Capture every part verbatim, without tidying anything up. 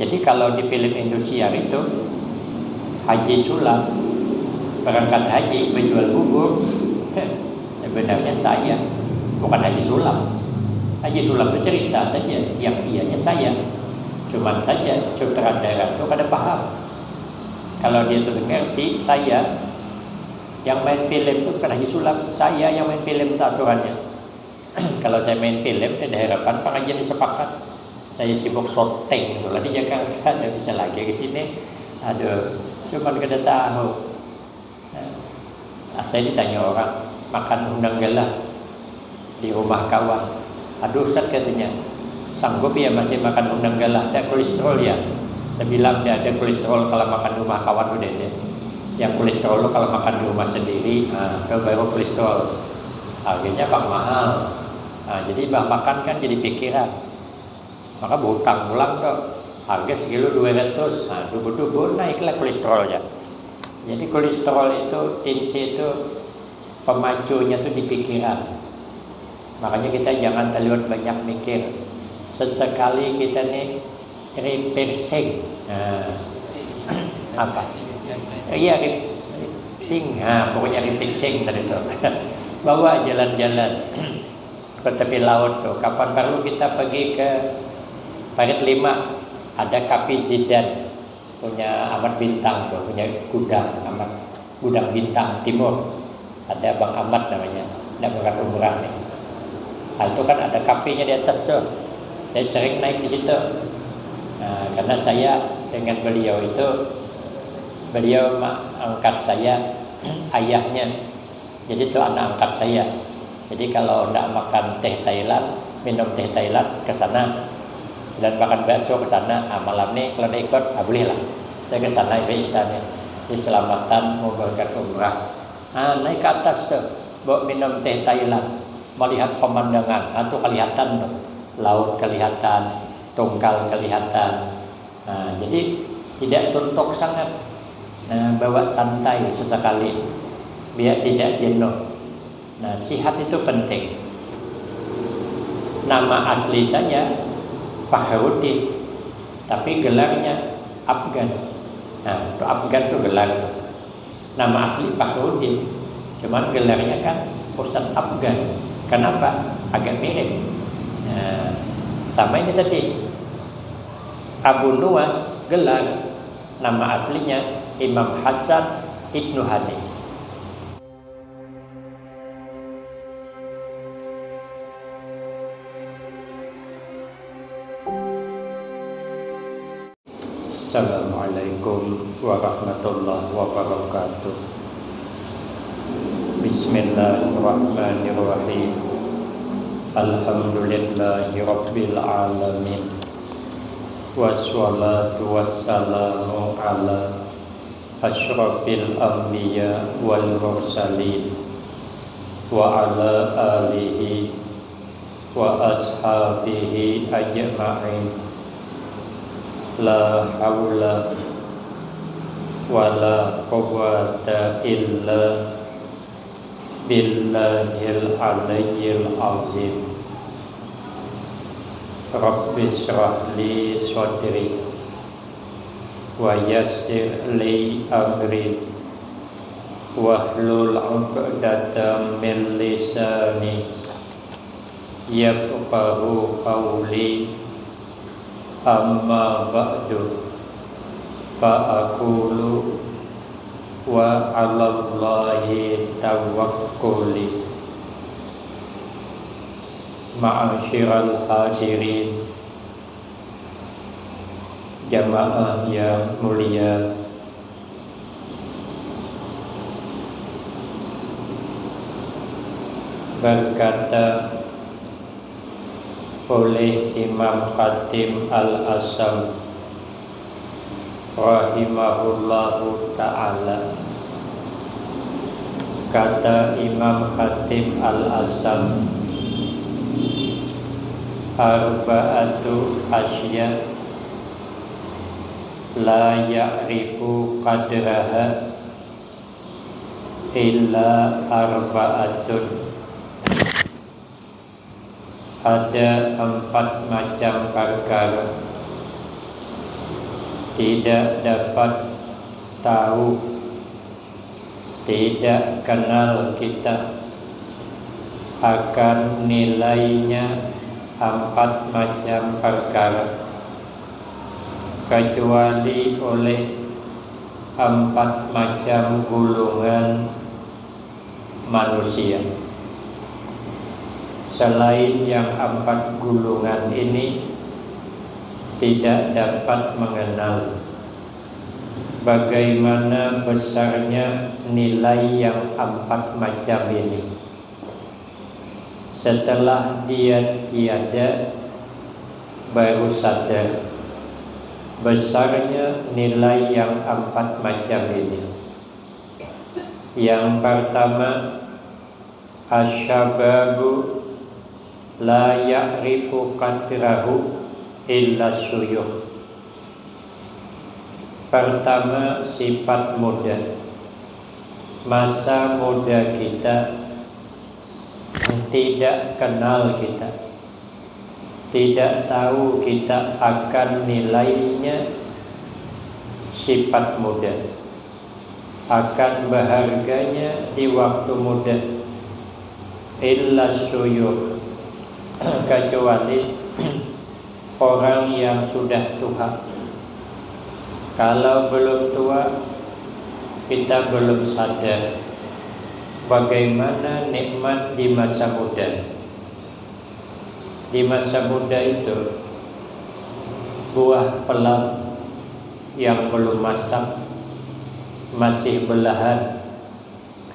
Jadi kalau di film Indosiar itu, Haji Sulam berangkat haji menjual bubur, sebenarnya saya, bukan Haji Sulam. Haji Sulam itu cerita saja, yang iyanya saya. Cuman saja sutradara itu kada paham. Kalau dia tuh ngerti saya, yang main film itu bukan Haji Sulam, saya yang main film itu aturannya. Kalau saya main film, ada harapan pengajian disepakat. Saya sibuk syuting pula di Jakarta, ada bisa lagi ke sini. Aduh, cuman kada tahu. Nah, saya ditanya orang, makan undang galah di rumah kawan. Aduh, Ustaz, katanya, sanggup ya masih makan undang galah, ada kolesterol ya? Saya bilang, tidak ada kolesterol kalau makan rumah kawan, udah deh. Yang kolesterol kalau makan di rumah sendiri, nah, itu baru kolesterol. Harganya bang mahal. Nah, jadi bah makan kan jadi pikiran. Maka berhutang pulang tuh. Harga sekilo dua ratus. Nah, dubu-dubu naiklah kolesterolnya. Jadi kolesterol itu, tensi itu pemacunya tuh di pikiran. Makanya kita jangan terlalu banyak mikir. Sesekali kita nih refreshing. Nah, apa? Iya, refreshing. Nah, pokoknya refreshing tadi tuh. Bawa jalan-jalan ke tepi laut tuh. Kapan perlu kita pergi ke Parit Lima, ada Kafe Zidan punya Amat Bintang tuh, punya gudang Amat, gudang Bintang Timur. Ada Bang Amat namanya, tidak berangkat umrah nih. Nah, itu kan ada kafenya di atas tuh. Saya sering naik di situ. Nah, karena saya dengan beliau itu, beliau ma- angkat saya, ayahnya. Jadi itu anak angkat saya. Jadi kalau ndak makan teh Thailand, minum teh Thailand, ke sana. Dan makan bakso, ke sana. Ah, malam nih kalau ndak ikut, ah, boleh lah. Saya ke sana, Ibu Isa nih. Di Selamatan mau berangkat umrah. Ah, naik ke atas tuh, bawa minum teh Thailand. Melihat pemandangan, ah, tuh kelihatan tuh. Laut kelihatan, tungkal kelihatan. Nah, jadi tidak suntuk sangat. Nah, bawa santai sesekali, biar tidak jenuh. Nah, sihat itu penting. Nama asli saya Fakhruddin, tapi gelarnya Afgan. Nah, itu Afgan tuh gelar. Nama asli Fakhruddin, cuman gelarnya kan Ustadz Afgan. Kenapa? Agak mirip. Nah, sama ini tadi. Abu Nuwas gelar, nama aslinya Imam Hasan Ibnu Hanif. Assalamualaikum warahmatullahi wabarakatuh. Bismillahirrahmanirrahim. Alhamdulillahirabbil alamin. Wassalatu wassalamu ala asyrafil anbiya wal mursalin, wa ala alihi wa ashabihi ajma'in. La haula wa la quwwata illa billahil aliyyil azim. Rabbi syrah li sadri wa yassir li amri wahlul 'uqdatam min lisani yafqahu qawli. Amma ba'du, fa aqulu wa 'alallahi tawakkuli. Ma'asyiral hadirin, jamaah yang mulia, berkata oleh Imam Khatim Al-Asam rahimahullahu ta'ala. Kata Imam Khatim Al-Asam, arba'atu asya la ya'rifu qadraha illa arba'atun. Ada empat macam perkara Tidak dapat tahu, tidak kenal kita akan nilainya empat macam perkara, kecuali oleh empat macam gulungan manusia. Selain yang empat gulungan ini, tidak dapat mengenal bagaimana besarnya nilai yang empat macam ini. Setelah dia tiada, baru sadar besarnya nilai yang empat macam ini. Yang pertama, asyababu la ya'rifu qadrahu illa syuyukh. Pertama, sifat muda. Masa muda kita tidak kenal kita, tidak tahu kita akan nilainya sifat muda, akan berharganya di waktu muda. Illa syuyukh, kecuali orang yang sudah tua. Kalau belum tua, kita belum sadar bagaimana nikmat di masa muda. Di masa muda itu, buah pelam yang belum masak masih belahan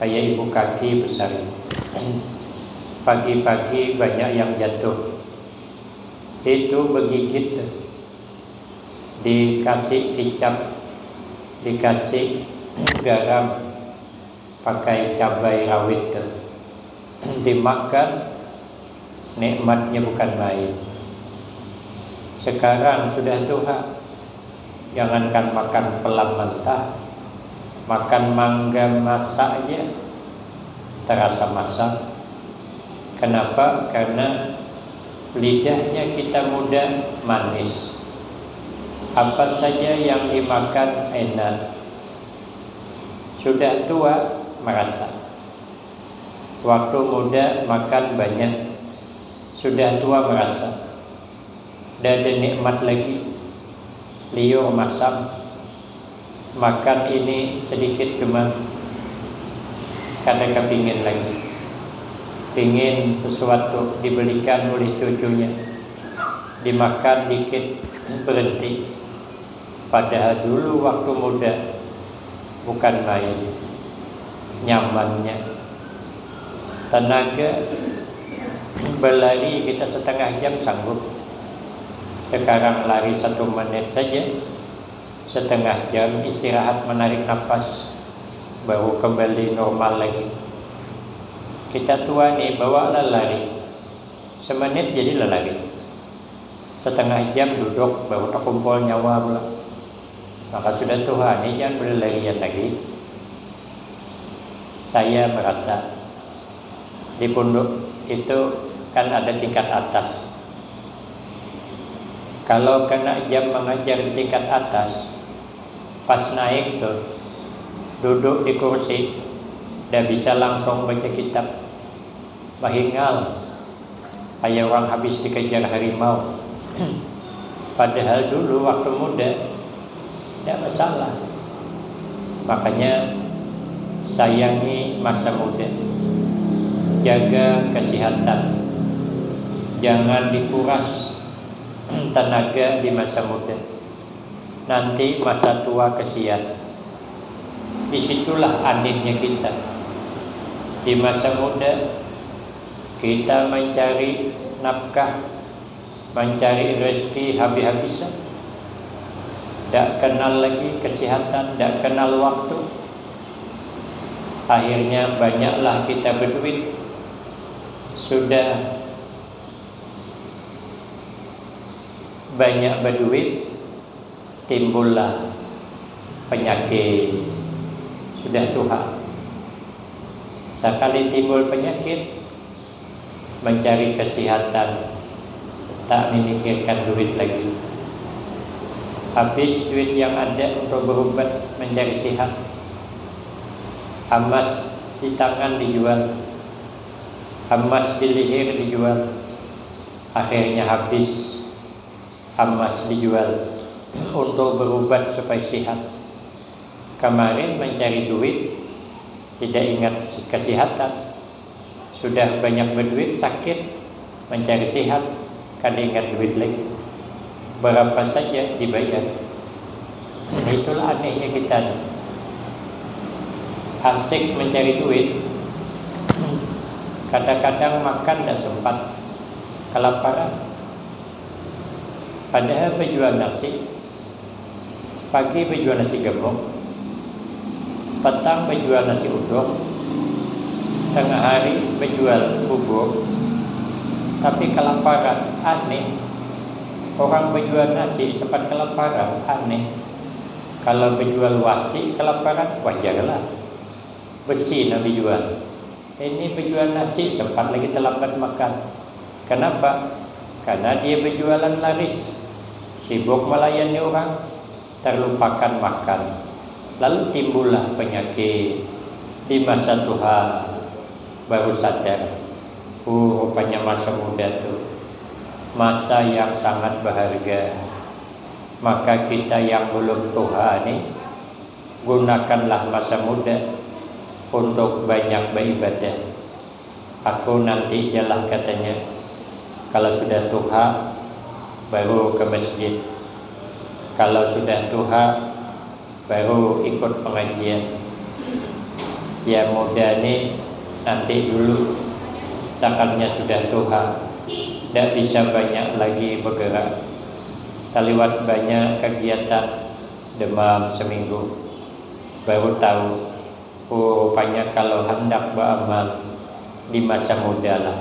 kayak ibu kaki besar. Pagi-pagi banyak yang jatuh. Itu begigit, dikasih kicap, dikasih garam, pakai cabai rawit tu. Dimakan, nikmatnya bukan main. Sekarang sudah tua, jangankan makan pelam mentah, makan mangga masak aja terasa masam. Kenapa? Karena lidahnya kita muda manis. Apa saja yang dimakan enak. Sudah tua merasa. Waktu muda makan banyak, sudah tua merasa. Dah ada nikmat lagi, liur masam. Makan ini sedikit cuma, kada kepingin lagi. Pingin sesuatu dibelikan oleh cucunya, dimakan dikit, berhenti. Padahal dulu waktu muda bukan main nyamannya. Tenaga, berlari kita setengah jam sanggup. Sekarang lari satu menit saja, setengah jam istirahat menarik napas, baru kembali normal lagi. Kita tua nih, bawa lelari. Semenit jadi lelari. Setengah jam duduk, baru terkumpul nyawa pula. Maka sudah tua nih, jangan berlarian lagi. Saya merasa di pondok itu kan ada tingkat atas. Kalau kena jam mengajar di tingkat atas, pas naik tuh, duduk di kursi, dah bisa langsung baca kitab. Bahingal, kayak orang habis dikejar harimau. Padahal dulu waktu muda, tidak masalah. Makanya sayangi masa muda. Jaga kesehatan. Jangan dikuras tenaga di masa muda. Nanti masa tua kesian. Disitulah anehnya kita. Di masa muda, kita mencari nafkah, mencari rezeki habis-habisan. Tidak kenal lagi kesehatan, tidak kenal waktu. Akhirnya banyaklah kita berduit. Sudah banyak berduit, timbullah penyakit. Sudah tua, sekali timbul penyakit, mencari kesehatan, tak memikirkan duit lagi. Habis duit yang ada untuk berubat mencari sihat. Emas di tangan dijual, emas di lihir dijual. Akhirnya habis emas dijual untuk berubat supaya sihat. Kemarin mencari duit, tidak ingat kesihatan. Sudah banyak berduit, sakit, mencari sihat, kada ingat duit lagi. Berapa saja dibayar. Itulah anehnya kita ni. Asik mencari duit, kadang-kadang makan tidak sempat, kelaparan. Padahal berjual nasi, pagi bajual nasi gemuk, petang bajual nasi uduk, tengah hari bajual bubur, tapi kelaparan. Aneh, orang bajual nasi sempat kelaparan, aneh. Kalau bajual wasi kelaparan, wajarlah, besi nang dijual. Ini bajual nasi sempat lagi terlambat makan. Kenapa? Karena dia berjualan laris, sibuk melayani orang, terlupakan makan. Lalu timbullah penyakit di masa tuha, baru sadar, oh, rupanya masa muda tu masa yang sangat berharga. Maka kita yang belum tuha ni, gunakanlah masa muda untuk banyak beribadah. Aku nanti jalah, katanya, kalau sudah tuha, baru ke masjid. Kalau sudah tuha, baru ikut pengajian. Ya, muda ni nanti dulu, sakarnya sudah tuha, tidak bisa banyak lagi bergerak. Terliwat banyak kegiatan, demam seminggu, baru tahu, oh, rupanya kalau hendak beramal di masa muda lah.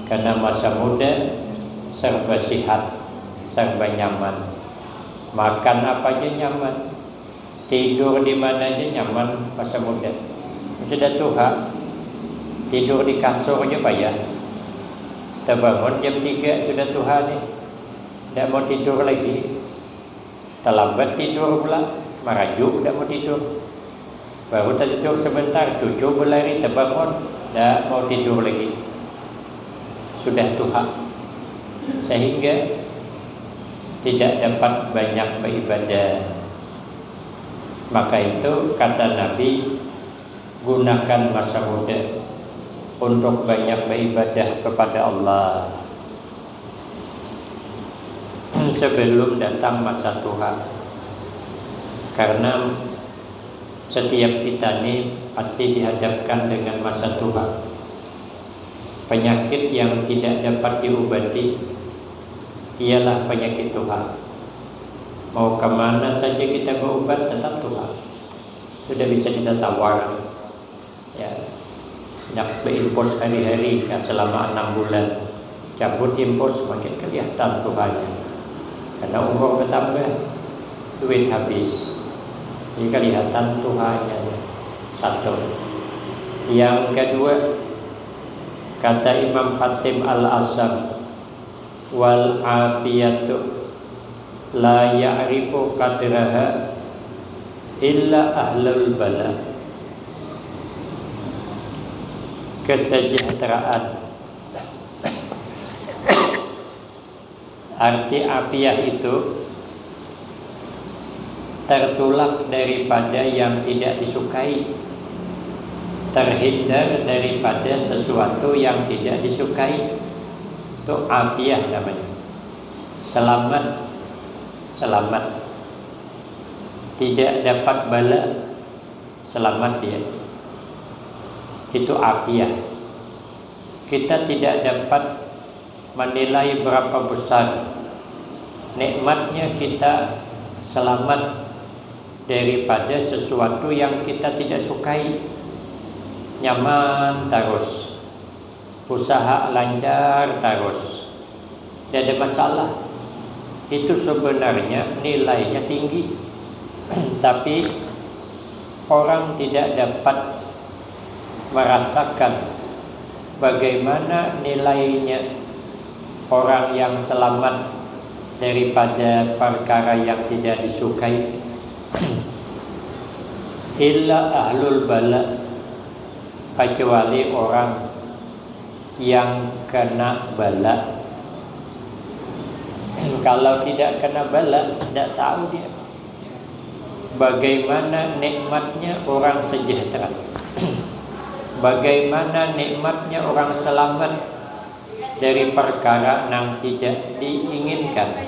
Karena masa muda serba sihat, serba nyaman. Makan apa aja nyaman, tidur di mana aja nyaman masa muda. Sudah tuha, tidur di kasur aja payah. Terbangun jam tiga sudah tuha nih, tidak mau tidur lagi. Terlambat tidur pula, marajuk tidak mau tidur. Baru tertidur sebentar, cucu berlari, terbangun, tidak mau tidur lagi. Sudah tuha, sehingga tidak dapat banyak beribadah. Maka itu kata Nabi, gunakan masa muda untuk banyak beribadah kepada Allah sebelum datang masa tuha. Karena setiap kita ni pasti dihadapkan dengan masa tuha. Penyakit yang tidak dapat diubati ialah penyakit tuha. Mau kemana saja kita berubat, tetap tuha. Sudah bisa kita tawar. Ya, nak berimpus hari-hari, ya, selama enam bulan. Cabut impus, makin kelihatan tuhanya. Karena umur bertambah, duit habis. Jadi kelihatan tuhanya. Satu. Yang kedua, kata Imam Khatib Al-Asam, wal afiyatu la ya'rifu qadraha illa ahlul bala. Kesejahteraan. Arti afiah itu tertulak daripada yang tidak disukai, terhindar daripada sesuatu yang tidak disukai. Itu afiah namanya. Selamat, selamat. Tidak dapat bala, selamat dia. Itu afiah. Kita tidak dapat menilai berapa besar nikmatnya kita selamat daripada sesuatu yang kita tidak sukai. Nyaman terus, usaha lancar terus, tidak ada masalah. Itu sebenarnya nilainya tinggi. Tapi orang tidak dapat merasakan bagaimana nilainya orang yang selamat daripada perkara yang tidak disukai, illa ahlul bala, kecuali orang yang kena bala. Kalau tidak kena bala, tidak tahu dia bagaimana nikmatnya orang sejahtera, bagaimana nikmatnya orang selamat dari perkara yang tidak diinginkan,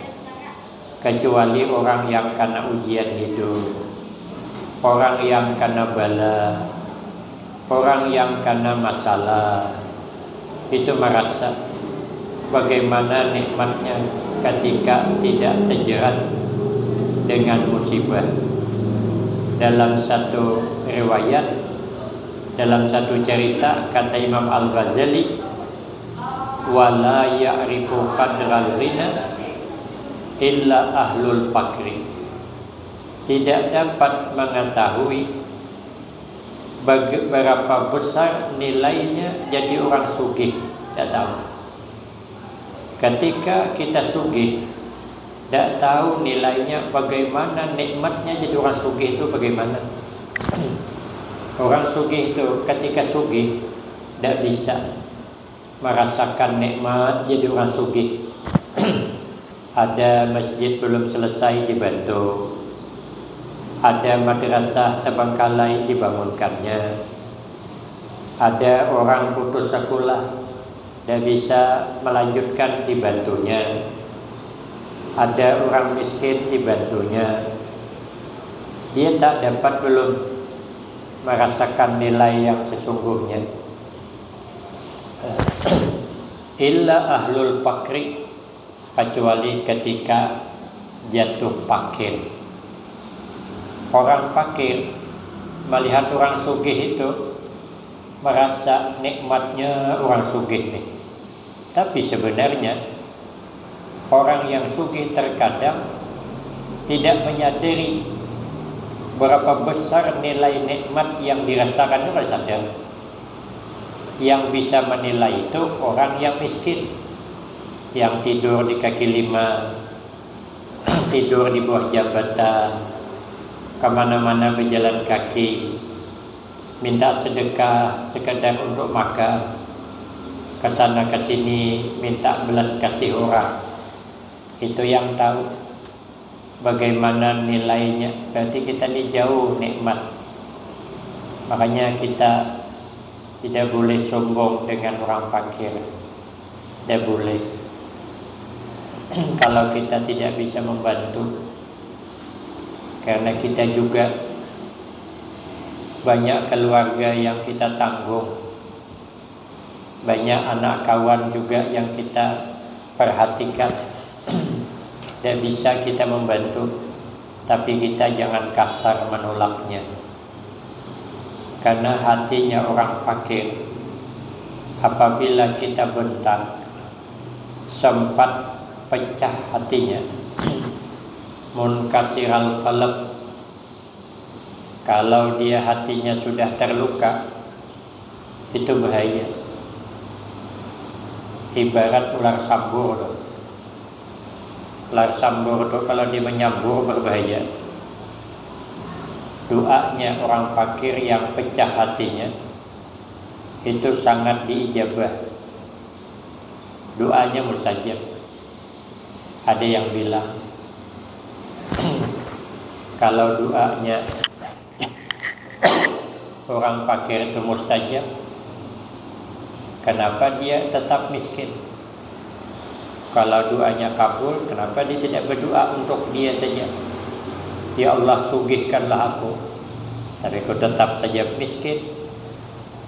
kecuali orang yang kena ujian hidup, orang yang kena bala, orang yang kena masalah, itu merasa bagaimana nikmatnya ketika tidak terjerat dengan musibah. Dalam satu riwayat, dalam satu cerita, kata Imam Al-Ghazali, "Wala ya'rifu qadral ghina illa ahlul fakri." Tidak dapat mengetahui bag-, berapa besar nilainya jadi orang sugih, tidak tahu. Ketika kita sugih, tidak tahu nilainya bagaimana, nikmatnya jadi orang sugih itu bagaimana. Orang sugih itu ketika sugih, tidak bisa merasakan nikmat jadi orang sugih. Ada masjid belum selesai dibantu, ada madrasah terbengkalai dibangunkannya, ada orang putus sekolah tidak bisa melanjutkan dibantunya, ada orang miskin dibantunya. Dia tak dapat belum merasakan nilai yang sesungguhnya. Illa ahlul fakri, kecuali ketika jatuh fakir. Orang fakir melihat orang sugih itu merasa nikmatnya orang sugih nih. Tapi sebenarnya orang yang sugih terkadang tidak menyadari berapa besar nilai nikmat yang dirasakan itu, kada sadar. Yang bisa menilai itu orang yang miskin, yang tidur di kaki lima, tidur di bawah jambatan, kemana-mana berjalan kaki, minta sedekah sekadar untuk makan, ke sana ke sini minta belas kasih orang. Itu yang tahu bagaimana nilainya. Berarti kita ini jauh nikmat. Makanya kita tidak boleh sombong dengan orang fakir. Tidak boleh. Kalau kita tidak bisa membantu, karena kita juga banyak keluarga yang kita tanggung, banyak anak kawan juga yang kita perhatikan. Tidak bisa kita membantu, tapi kita jangan kasar menolaknya. Karena hatinya orang fakir, apabila kita bentak, sempat pecah hatinya, munkasiral qalb, kalau dia hatinya sudah terluka, itu bahaya. Ibarat ular sambur tuh. Ular sambur tuh kalau dia menyambur berbahaya. Doanya orang fakir yang pecah hatinya itu sangat diijabah. Doanya mustajab. Ada yang bilang, kalau doanya orang fakir itu mustajab, kenapa dia tetap miskin? Kalau doanya kabul, kenapa dia tidak berdoa untuk dia saja? Ya Allah, sugihkanlah aku. Tapi aku tetap saja miskin.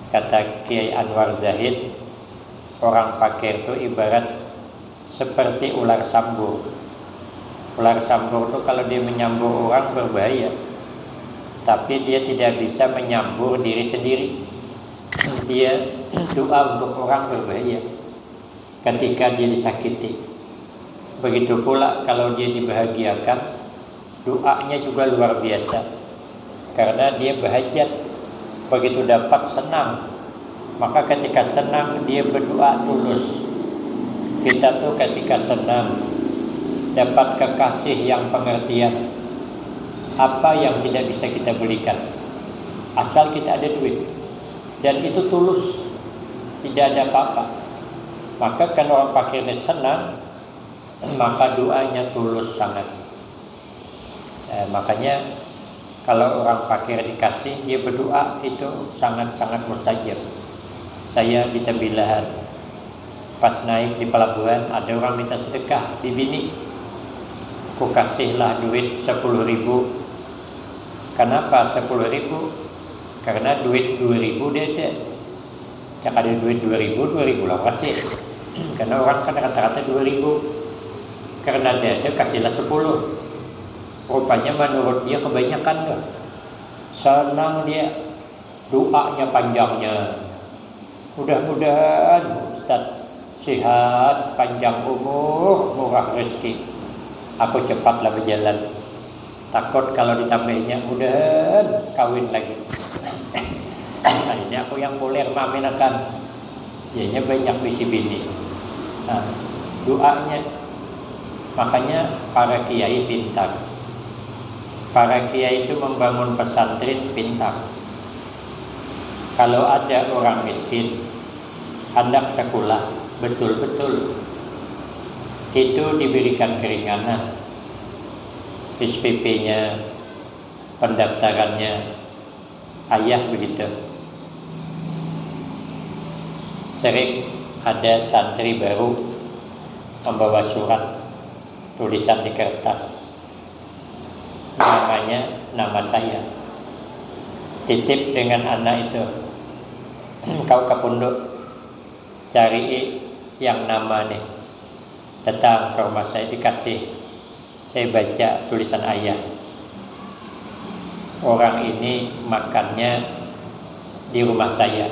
Kata Kiai Anwar Zahid, orang fakir itu ibarat seperti ular sambur. Ular sambur itu kalau dia menyambur orang berbahaya, tapi dia tidak bisa menyambur diri sendiri. Dia doa untuk orang berbahaya ketika dia disakiti. Begitu pula kalau dia dibahagiakan, doanya juga luar biasa. Karena dia berhajat, begitu dapat senang, maka ketika senang dia berdoa tulus. Kita tuh ketika senang, Dapat kekasih yang pengertian, apa yang tidak bisa kita belikan? Asal kita ada duit. Dan itu tulus, tidak ada apa-apa. Maka kan orang fakir ini senang, maka doanya tulus sangat. Eh, makanya kalau orang fakir dikasih, dia berdoa itu sangat-sangat mustajab. Saya di Tembilahan, pas naik di pelabuhan, ada orang minta sedekah, bibini. Ku kasihlah duit sepuluh ribu. Kenapa sepuluh ribu? Karena duit dua ribu dia ada. Yang ada duit dua ribu, dua ribu lah kasih. Karena orang kan rata-rata dua ribu. Karena dia ada, kasihlah sepuluh. Rupanya menurut dia kebanyakan tuh. Senang dia. Doanya panjangnya. Mudah-mudahan Ustaz sehat, panjang umur, murah rezeki. Aku cepatlah berjalan. Takut kalau ditambahinya, mudahan kawin lagi. Nah, ini aku yang kuler maminakan. Ianya banyak bisi bini. Nah, doanya. Makanya para kiai pintar. Para kiai itu membangun pesantren pintar. Kalau ada orang miskin, hendak sekolah betul-betul, itu diberikan keringanan. S P P-nya, pendaftarannya, ayah begitu. Sering ada santri baru membawa surat tulisan di kertas, namanya nama saya, titip dengan anak itu, kau ke pondok, cari yang nama nih, datang ke rumah saya, dikasih. Saya baca tulisan ayah. Orang ini makannya di rumah saya.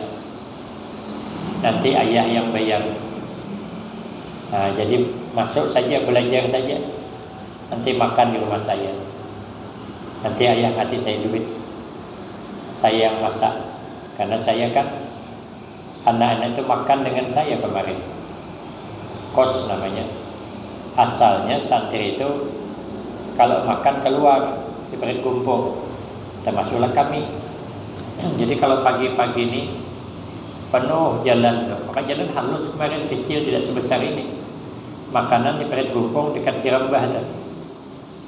Nanti ayah yang bayar. Nah, jadi masuk saja, belajar saja. Nanti makan di rumah saya. Nanti ayah kasih saya duit. Saya yang masak. Karena saya kan anak-anak itu makan dengan saya kemarin. Kos namanya. Asalnya santri itu kalau makan keluar di parit gumpung, termasuklah kami. Jadi kalau pagi-pagi ini penuh jalan tuh, maka jalan halus kemarin, kecil, tidak sebesar ini. Makanan di parit gumpung dekat jerambah tuh.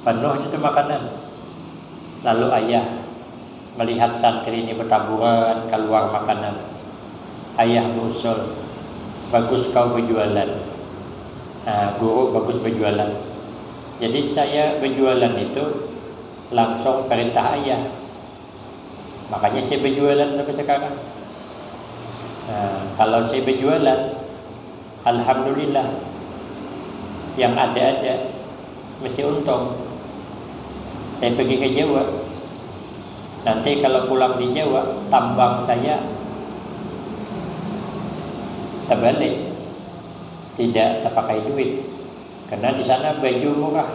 Penuh situ makanan. Lalu ayah melihat santri ini betaburan keluar makanan. Ayah beusul, "Bagus kau bejualan." Nah, guru bagus bejualan. Jadi saya bejualan itu langsung perintah ayah. Makanya saya bejualan sampai sekarang. Nah, kalau saya bejualan, alhamdulillah, yang ada-ada mesti untung. Saya pergi ke Jawa. Nanti kalau pulang di Jawa, tambang saya terbalik, tidak terpakai duit. Karena di sana baju murah.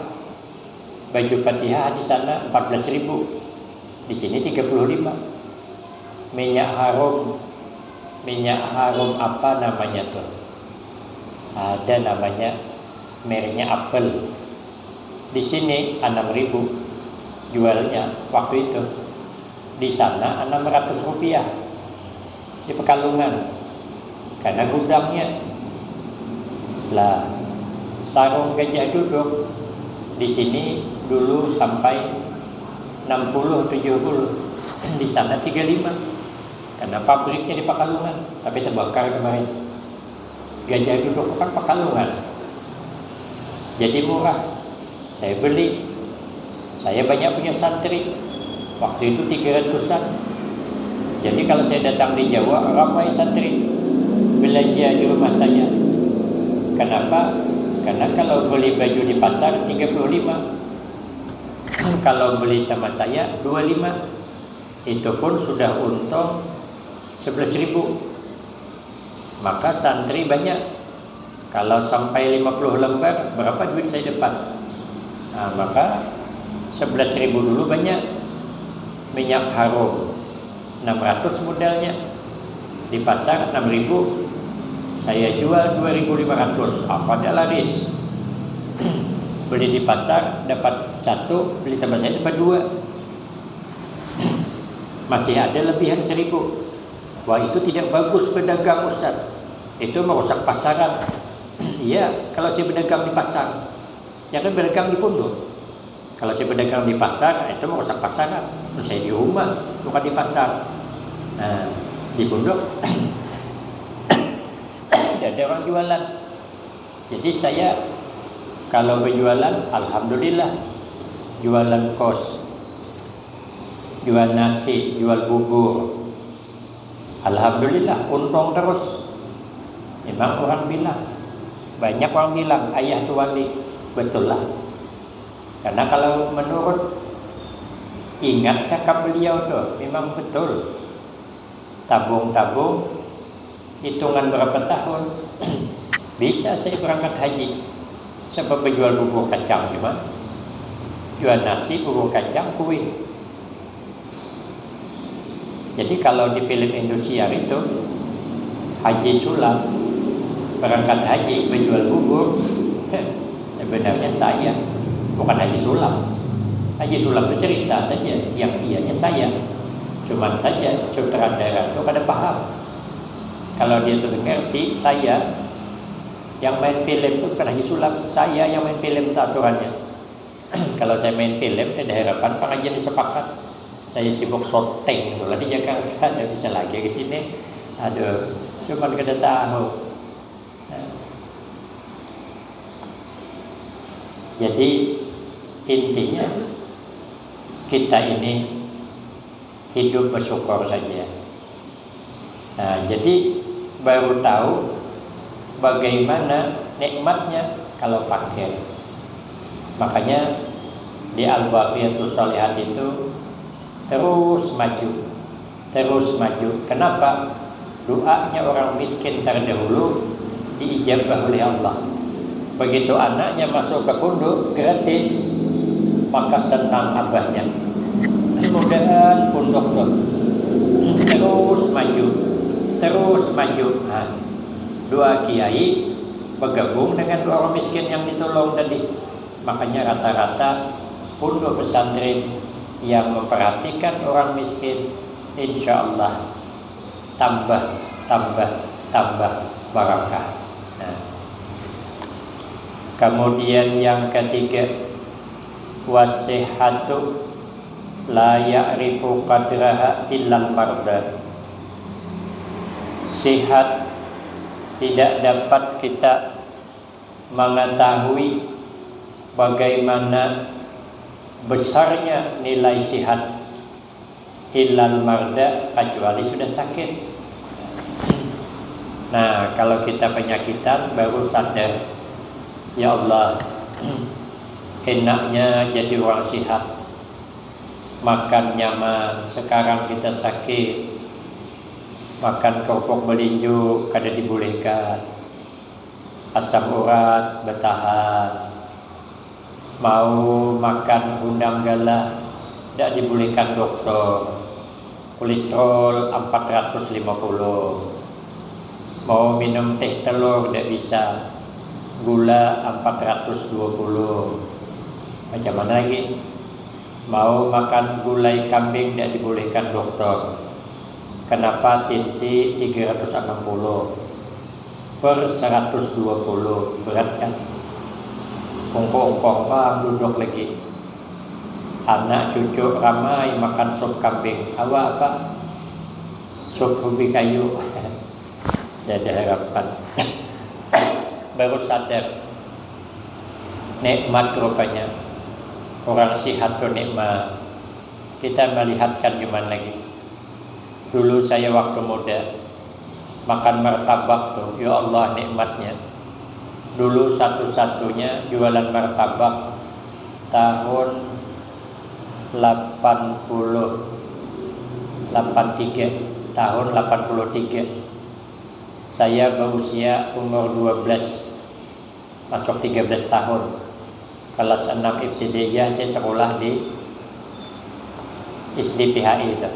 Baju Fatihah di sana empat belas ribu, di sini tiga puluh lima. Minyak harum, minyak harum apa namanya tuh? Ada namanya, mereknya Apel. Di sini enam ribu jualnya waktu itu. Di sana enam ratus rupiah di Pekalongan, karena gudangnya. Lah, sarung Gajah Duduk di sini dulu sampai enam puluh tujuh puluh, di sana tiga lima, karena pabriknya di Pekalongan, tapi terbakar kemarin. Gajah Duduk kan Pekalongan, jadi murah. Saya beli. Saya banyak punya santri. Waktu itu tiga ratusan. Jadi kalau saya datang di Jawa, ramai santri belanja di rumah saya. Kenapa? Karena kalau beli baju di pasar tiga puluh lima, kalau beli sama saya dua lima, itu pun sudah untung sebelas ribu. Maka santri banyak. Kalau sampai lima puluh lembar, berapa duit saya dapat? Nah, maka sebelas ribu dulu banyak. Minyak harum enam ratus modalnya. Di pasar enam ribu, saya jual dua ribu lima ratus. Apa ada laris? Beli di pasar dapat satu, beli tempat saya dapat dua. Masih ada lebihan seribu. Wah, itu tidak bagus berdagang, Ustaz. Itu merusak pasaran. Iya, kalau saya berdagang di pasar, saya kan berdagang di pondok. Kalau saya berdagang di pasar, itu merusak pasaran. Saya di rumah, bukan di pasar. Nah, di pondok tidak ada orang jualan. Jadi saya kalau berjualan, alhamdulillah, jualan kos, jual nasi, jual bubur, alhamdulillah, untung terus. Memang orang bilang, banyak orang bilang, "Ayah tu wali." Betul lah. Karena kalau menurut, ingat cakap beliau tu, memang betul. Tabung-tabung, hitungan berapa tahun, bisa saya berangkat haji. Sebab berjual bubur kacang cuma, jual nasi, bubur kacang, kue. Jadi kalau di film Indosiar itu, Haji Sulam berangkat haji, berjual bubur, sebenarnya saya, bukan Haji Sulam. Haji Sulam itu cerita saja, yang iyanya saya. Cuman saja sutradara itu kada paham. Kalau dia tu ngerti, saya yang main film tu bukan Haji Sulam, saya yang main film tu aturannya. Kalau saya main film, ada harapan pengajian disepakat. Saya sibuk syuting pula di Jakarta, ada bisa lagi ke sini. Aduh, cuman kada tahu. Nah. Jadi intinya kita ini hidup bersyukur saja. Nah, jadi baru tahu bagaimana nikmatnya kalau fakir. Makanya di Al-Baqiyatus Shalihat itu terus maju, terus maju. Kenapa? Doanya orang miskin terdahulu diijabah oleh Allah. Begitu anaknya masuk ke pondok gratis, maka senang abahnya. Mudahan pondok tu terus maju, terus maju. Nah, dua kiai bergabung dengan dua orang miskin yang ditolong tadi. Makanya rata-rata pondok pesantren yang memperhatikan orang miskin, insya Allah tambah, tambah, tambah barakah. Nah. Kemudian yang ketiga, wasihatu la ya'rifu qadraha illal marda. Sihat tidak dapat kita mengetahui bagaimana besarnya nilai sihat illal marda, kecuali sudah sakit. Nah, kalau kita penyakitan baru sadar, ya Allah, enaknya jadi orang sihat, makan nyaman. Sekarang kita sakit, makan kerupuk belinju kada dibolehkan, asam urat betahan, mau makan hundang galah, tidak dibolehkan dokter. Kolesterol empat ratus lima puluh. Mau minum teh telur tidak bisa. Gula empat ratus dua puluh. Macam mana lagi? Mau makan gulai kambing tidak dibolehkan dokter. Kenapa? Tensi tiga ratus enam puluh per seratus dua puluh, berat kan? Ungkung-ungkung pang duduk lagi. Anak cucu ramai makan sup kambing. Awak apa? Sup ubi kayu. Tidak ada harapan. Baru sadar. Nikmat rupanya. Orang sihat tu nikmat. Kita melihatkan cuman lagi. Dulu saya waktu muda, makan martabak tu, ya Allah, nikmatnya. Dulu satu-satunya jualan martabak tahun delapan puluh, delapan tiga, tahun delapan puluh tiga. Saya berusia umur dua belas, masuk tiga belas tahun. Kelas enam ibtidaiyah, saya sekolah di S D P H I itu.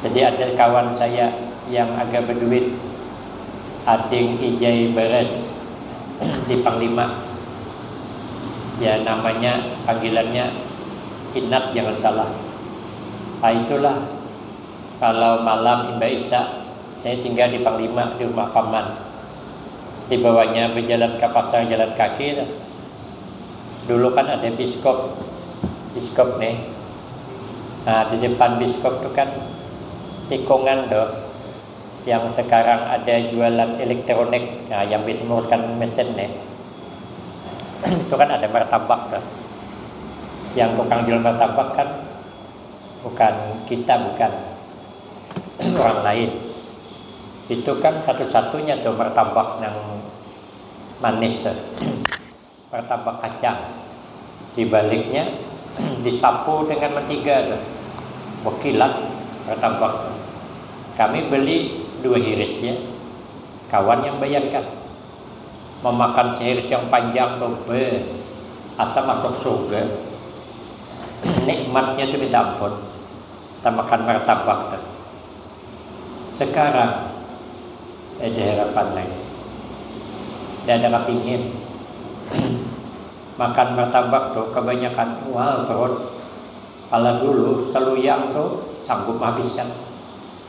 Jadi ada kawan saya yang agak berduit, ading Ijai Beres di Panglima. Ya, namanya, panggilannya Inat, jangan salah. Ah, itulah, kalau malam imbah Isya, saya tinggal di Panglima, di rumah paman. Di bawahnya berjalan ke pasar, jalan kaki. Dulu kan ada biskop, biskop nih. Nah, di depan biskop tuh kan tikungan tuh, yang sekarang ada jualan elektronik, nah, yang bisa menguruskan mesin nih. Itu kan ada martabak tuh. Yang tukang jual martabak kan bukan kita, bukan, orang lain. Itu kan satu-satunya tuh martabak yang manis tuh. Martabak kacang. Dibaliknya disapu dengan mentiga tuh. Bekilat martabak tuh. Kami beli dua hiris ya. Kawan yang bayarkan. Memakan sehiris yang panjang tuh, beh, asa masuk surga. Nikmatnya tuh minta ampun. Kita makan martabak tuh. Sekarang, eh, ada harapan lagi. Tidak ada kepingin. Makan martabak tuh kebanyakan mual perut. Kalau dulu seluyang tuh sanggup menghabiskan.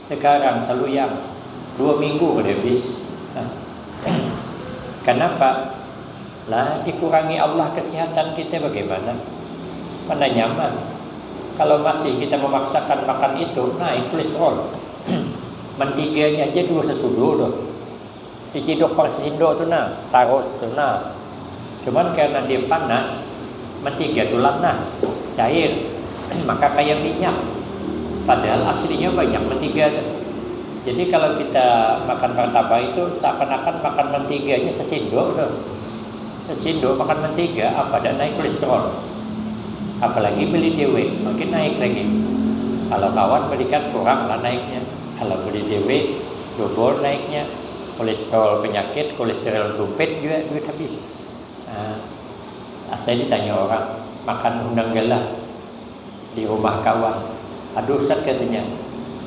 Sekarang seluyang dua minggu kada habis. Nah, kenapa? Lah, dikurangi Allah kesehatan kita bagaimana? Mana nyaman? Kalau masih kita memaksakan makan itu, naik kolesterol. Mentiganya aja dua sesudu tuh. Diciduk pakai sesindo tuh nah, taruh situ nah. Cuman karena dia panas, mentiga tuh lah nah, cair. Maka kayak minyak. Padahal aslinya banyak mentiga tuh. Jadi kalau kita makan martabak itu seakan-akan makan mentiganya sesindo tuh. Sesindo makan mentiga, apa ada naik kolesterol. Apalagi beli dewe, makin naik lagi. Kalau kawan belikan, kurang lah naiknya. Kalau beli dewe, double naiknya. Kolesterol penyakit, kolesterol dompet juga duit habis. Nah, saya ditanya orang, makan undang galah di rumah kawan. Aduh, Ustaz, katanya,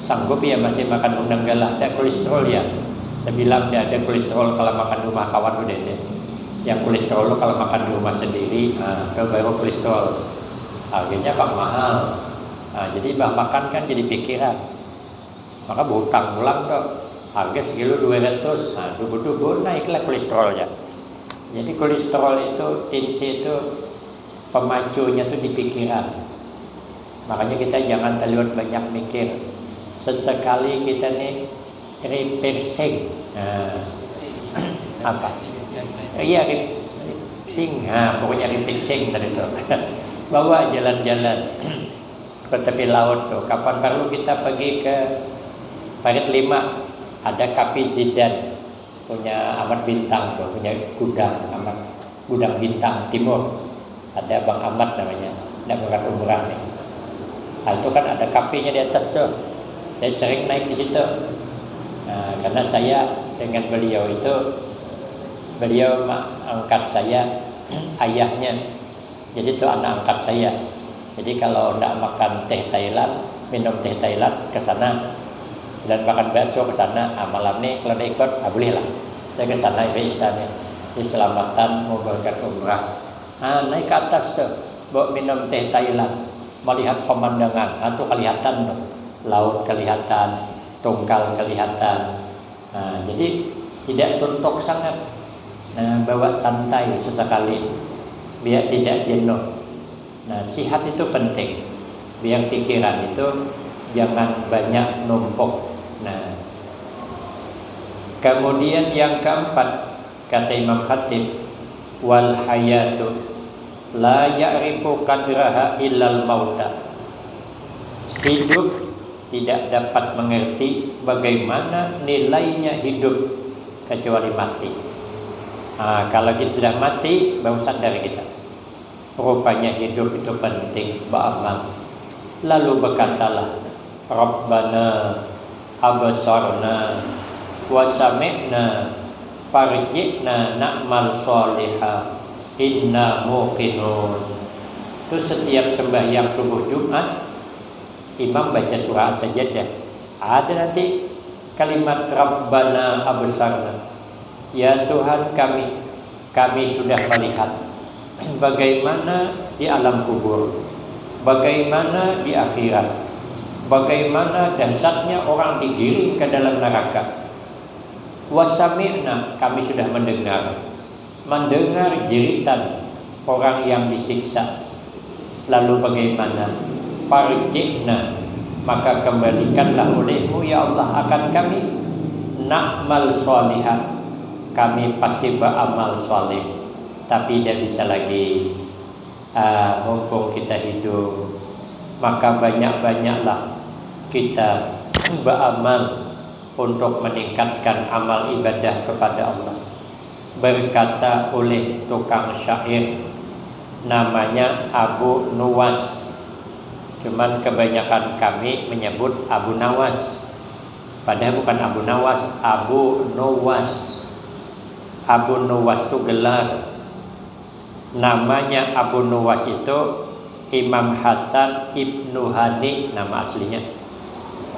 sanggup ya masih makan undang galah, ada kolesterol ya? Saya bilang, tidak ada kolesterol kalau makan di rumah kawan, udah deh. Yang kolesterol lo kalau makan di rumah sendiri, nah, itu baru kolesterol. Harganya kok mahal. Nah, jadi bah makan kan jadi pikiran. Maka berhutang pulang tuh. Harga sekilo dua ratus, nah, dubur-dubur naiklah kolesterolnya. Jadi kolesterol itu, tensi itu, pemacunya tuh di pikiran. Makanya kita jangan terlalu banyak mikir. Sesekali kita nih refreshing. Nah, apa? Iya, refreshing. Nah, pokoknya refreshing tadi tuh. Bawa jalan-jalan ke tepi laut tuh. Kapan perlu kita pergi ke Parit Lima, ada Kafe Zidan, punya Amat Bintang tuh, punya gudang Amat, gudang Bintang Timur. Ada Bang Amat namanya, nak berangkat umrah nih. Nah, itu kan ada kafenya di atas tuh. Saya sering naik di situ. Nah, karena saya dengan beliau itu, beliau ma-, angkat saya, ayahnya. Jadi itu anak angkat saya. Jadi kalau ndak makan teh Thailand, minum teh Thailand, ke sana. Dan makan bakso ke sana. Ah, malam nih kalau ndak ikut, ah, boleh lah. Saya ke sana, ya, Isa nih. Di Selamatan mau berangkat umrah. Ah, naik ke atas tuh, bawa minum teh Thailand, melihat pemandangan. Ah, tuh kelihatan tuh, laut kelihatan, tungkal kelihatan. Nah, jadi tidak suntuk sangat. Nah, bawa santai sesekali, biar tidak jenuh. Nah, sihat itu penting. Biar pikiran itu jangan banyak numpuk. Nah, kemudian yang keempat, kata Imam Khatib, "Wal hayatu la ya'rifu qadraha illal mauta." Hidup tidak dapat mengerti bagaimana nilainya hidup kecuali mati. Nah, kalau kita sudah mati, baru sadar kita. Rupanya hidup itu penting, beramal. Lalu berkatalah, "Rabbana absarna wa sami'na farji'na na'mal shaliha inna muqinun." Itu setiap sembahyang subuh Jumat, imam baca surah As-Sajdah. Ada nanti kalimat Rabbana absarna. Ya Tuhan kami, kami sudah melihat. Bagaimana di alam kubur? Bagaimana di akhirat? Bagaimana dahsyatnya orang digiring ke dalam neraka? Wasami'na, kami sudah mendengar, mendengar jeritan orang yang disiksa. Lalu bagaimana? Farji'na, maka kembalikanlah olehmu, ya Allah, akan kami. Na'mal shaliha, kami pasti beramal saleh, tapi tidak bisa lagi. Ah, mumpung kita hidup, maka banyak-banyaklah kita beramal untuk meningkatkan amal ibadah kepada Allah. Berkata oleh tukang syair, namanya Abu Nuwas. Cuman kebanyakan kami menyebut Abu Nawas. Padahal bukan Abu Nawas, Abu Nuwas. Abu Nuwas itu gelar. Namanya Abu Nuwas itu Imam Hasan Ibnu Hani nama aslinya.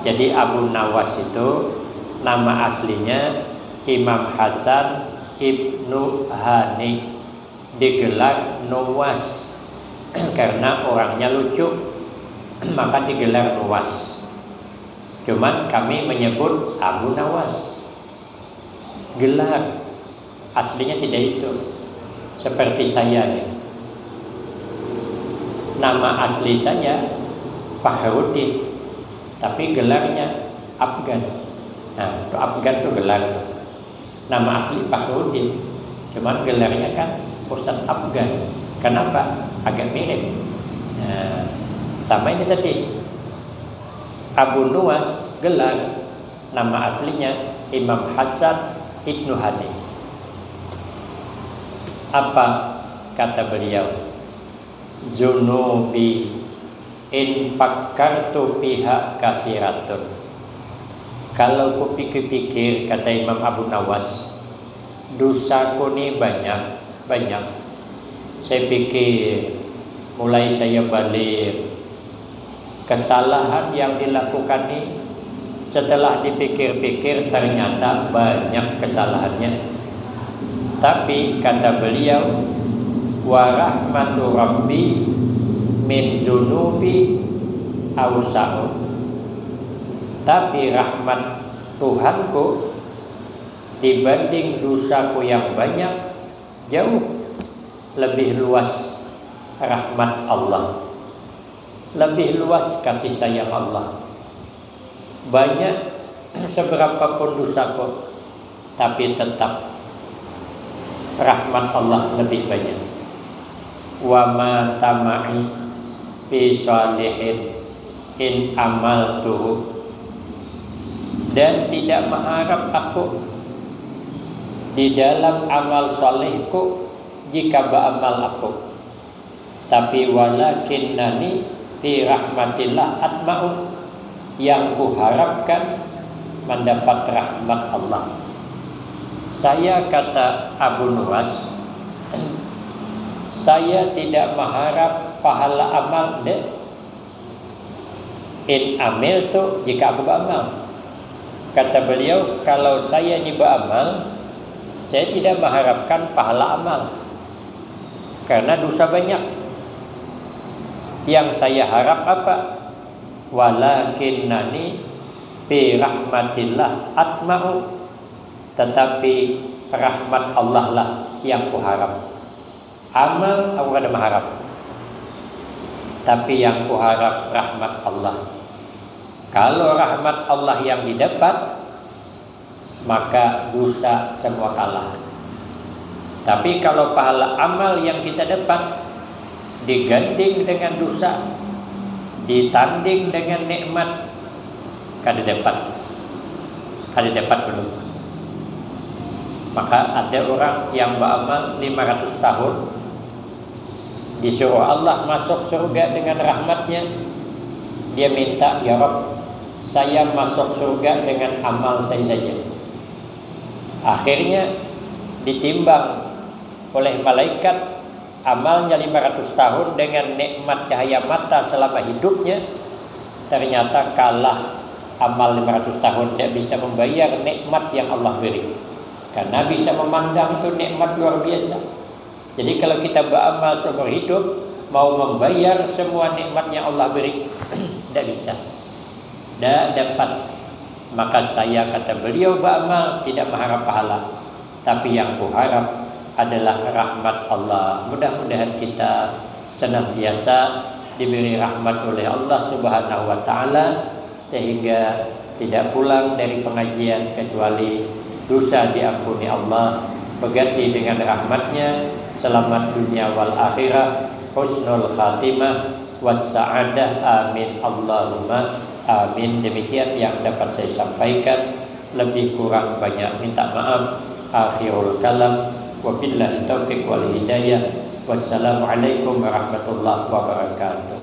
Jadi Abu Nawas itu nama aslinya Imam Hasan Ibnu Hani, digelar Nuwas karena orangnya lucu, maka digelar Nuwas. Cuman kami menyebut Abu Nawas. Gelar aslinya tidak itu. Seperti saya nih. Nama asli saya Fakhrudin, tapi gelarnya Afgan. Nah, itu Afgan tuh gelar. Nama asli Fakhrudin, cuman gelarnya kan Ustadz Afgan. Kenapa? Agak mirip. Nah, sama ini tadi. Abu Nuwas gelar, nama aslinya Imam Hasan Ibnu Hani. Apa kata beliau? Zunubi in fakkartu fiha kasiratun. Kalau kupikir-pikir, kata Imam Abu Nawas, dusaku ni banyak, banyak. Saya pikir, mulai saya balik, kesalahan yang dilakukan ni, setelah dipikir-pikir, ternyata banyak kesalahannya. Tapi kata beliau, "Wa rahmatu rabbi min zunubi ausa'u." Tapi rahmat Tuhanku dibanding dosaku yang banyak, jauh lebih luas rahmat Allah. Lebih luas kasih sayang Allah. Banyak seberapapun dosaku, tapi tetap rahmat Allah lebih banyak. Wa ma tama'i fi shalihin in amaltuhu. Dan tidak mengharap aku di dalam amal solehku jika beramal aku. Tapi walakinnani fi rahmatillah atma'u, yang kuharapkan mendapat rahmat Allah. Saya, kata Abu Nuwas, saya tidak mengharap pahala amal, dek. In amil tu jika aku beramal. Kata beliau, kalau saya ni beramal, saya tidak mengharapkan pahala amal. Karena dosa banyak. Yang saya harap apa? Walakinnani fi rahmatillah atma'u. Tetapi rahmat Allah lah yang kuharap. Amal aku kada mengharap. Tapi yang kuharap rahmat Allah. Kalau rahmat Allah yang didapat, maka dosa semua kalah. Tapi kalau pahala amal yang kita dapat diganding dengan dosa, ditanding dengan nikmat, kada dapat. Kada dapat belum. Maka ada orang yang beramal lima ratus tahun, disuruh Allah masuk surga dengan rahmatnya, dia minta, "Ya Rabb, saya masuk surga dengan amal saya saja." Akhirnya ditimbang oleh malaikat amalnya lima ratus tahun dengan nikmat cahaya mata selama hidupnya, ternyata kalah amal lima ratus tahun, tidak bisa membayar nikmat yang Allah beri. Karena bisa memandang itu nikmat luar biasa. Jadi kalau kita beramal seumur hidup, mau membayar semua nikmat yang Allah beri, tidak bisa. Tidak dapat. Maka saya, kata beliau, beramal tidak mengharap pahala. Tapi yang kuharap adalah rahmat Allah. Mudah-mudahan kita senantiasa diberi rahmat oleh Allah Subhanahu wa Ta'ala, sehingga tidak pulang dari pengajian kecuali dosa diampuni Allah, berganti dengan rahmatnya, selamat dunia wal akhirah, husnul khatimah, wassa'adah, amin Allahumma amin. Demikian yang dapat saya sampaikan. Lebih kurang banyak minta maaf. Akhirul kalam, wabillahi taufiq wal hidayah. Wassalamualaikum warahmatullahi wabarakatuh.